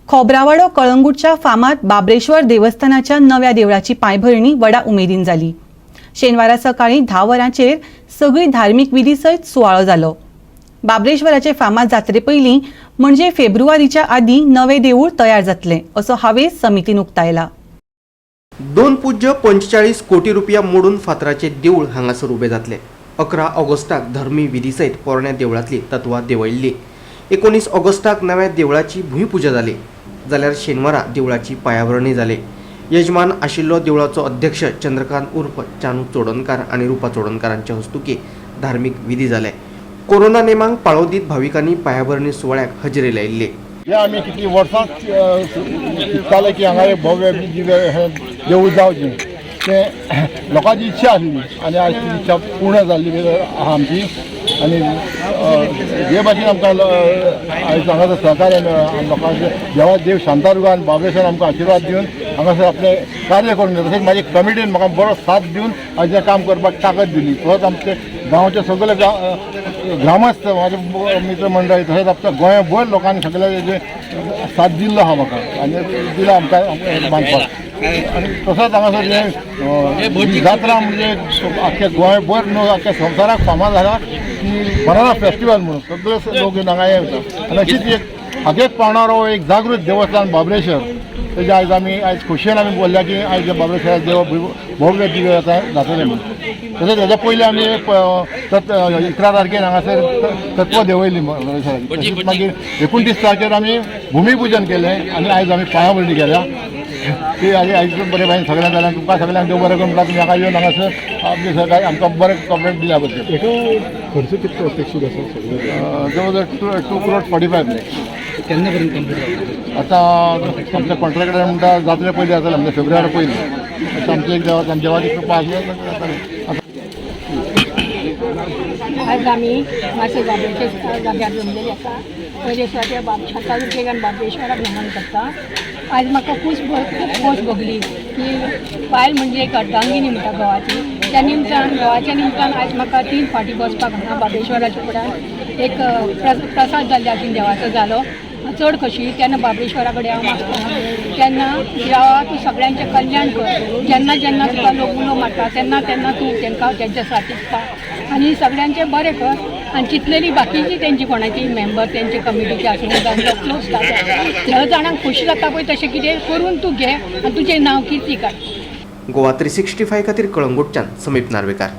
खोब्रावाडो कळंगूटच्या फामाद बाबरेश्वर देवस्थानाच्या नव्या देवळाची पांयभरणी व्हडा उमेदीन जाली. शेनवारा सकाळी 10 वरांचेर सगळी धार्मीक विधी सयत सुवाळो जालो. बाबरेश्वराचे फामाद जात्रे पयलीं म्हणजे फेब्रुवारीच्या आदीं नवें देवूळ तयार जातलें असो हावेस समितीन उक्तायला. 2.45 कोटी रुपया मोडून फातराचे देऊळ हांगासर उबें जातलें. 11 ऑगस्टाक धर्मी विधी सयत पोरण्या देवळांतली तत्वां देंवयल्ली. 19 ऑगस्टाक नव्या देवळाची भूंयपुजा जाली, जाल्यार शेनवारा देवळाची पायाभरणी जाली. यजमान आशिल्लो देवळाचो अध्यक्ष चंद्रकांत उर्फ चानू चोडणकार आनी रुपा चोडणकार हांच्या हस्तुकी धार्मीक विधी जाले. कोरोना नेमांक पाळो दीत भाविकांनी पायाभरणी सुवाळ्याक हजेरी लायिल्ली. हे आमी कितलीं वर्सां चिंत्ताले की हांगा एक भव्य दिव्य अशें देवूळ जावचें. तें लोकांची इच्छा आसली आनी आयज ती इच्छा पूर्ण जाल्ली आहा आमची. आनी जे भाशेन आमकां आयज हांगासर सहकार्य मेळ्ळां आनी लोकांचे देवा देव शांतादुर्गा आनी बाबरेश्वर आमकां आशिर्वाद दिवन हांगासर आपलें कार्य करून दिता. तशेंच म्हाजी कमिटीन म्हाका बरो साथ दिवन आयज हें काम करपाक ताकद दिली. तसोच आमचे गांवचे सगळे ग्रामस्थ, म्हाजे मित्र मंडळी, तशेंच आमच्या गोंयभर लोकांनी सगळे जे साथ दिल्लो आहा म्हाका आनी दिला आमकां हें बांदपाक. आनी तसोच हांगासर हे जात्रा म्हणजे आख्या गोंयभर न्हू, आख्या संवसाराक फामाद आसा की बनाना फेस्टिवल म्हणून सगळे लोक येवन हांगा येता. आनी अशीच एक हागेच पावणारो एक जागृत देवस्थान बाबरेश्वर. तेजे आयज आमी आयज खोशयेन आमी बोलल्या की आयज बाबरेश्वरा देव भव्य दिव्य जातलें म्हणून. तशेंच हेज्या पयलीं आमी 11 तारखेर हांगासर तत्व देंवयली बाबरेश्वराची. तशेंच मागीर 29 तारखेर आमी भुमीपुजन केलें आनी आयज आमी पांयाभरणी केल्या. ती आनी आयज बरे भाशेन सगळ्यांक जाल्यार तुमकां सगळ्यांक देव बरें करूं म्हणटा. तुमी हांगा येवन हांगासर आपली सहकार्य आमकां बरें कॉपरेट दिल्या बद्दल. एका खर्च कितको अपेक्षीत आसा सगळो? जवळ जवळ 2 करोड 45 लाख. केन्ना पर्यंत कंप्लीट जातलो? आतां आमच्या कॉन्ट्रॅक्टर म्हणटा जात्रे पयलीं जातलें, म्हणजे फेब्रुवारी पयलीं. आतां आमची एक देवा देवाची कृपा आसली जातलें. आज आमी मातशे बाबरेश्वर जाग्यार जमलेली आसा. पयले सुवातेर बाब शांतादुर्गेक आनी बाबरेश्वराक नमन करता. आज म्हाका खूब खूब खोस भोगली की बायल म्हणजे एक अर्धांगिनी म्हणटा घोवाची. त्या निमतान, घोवाच्या निमतान आयज म्हाका तीन फावटी बसपाक हांगा बाबरेश्वराच्या फुड्यान एक प्रसाद जाल्ल्या हातीन देवाचो जालो. चड खोशी तेन्ना बाबरेश्वरा कडेन हांव मागता तेन्ना, देवा, तूं सगळ्यांचें कल्याण कर. जेन्ना जेन्ना तुका लोक उलो मारता तेन्ना तेन्ना तूं तांकां तेंच्या साथीक पाव आनी सगळ्यांचें बरें कर. आनी चिंतलेली बाकीची तेंची कोणाची मेंबर तेंचे कमिटीचे आसूं जावं क्लोज जाता, जाणांक खोशी जाता पळय, तशें कितें करून तूं घे आनी तुजें नांव किर्ती काड. गोवा 365 खातीर कळंगूटच्यान समीप नार्वेकार.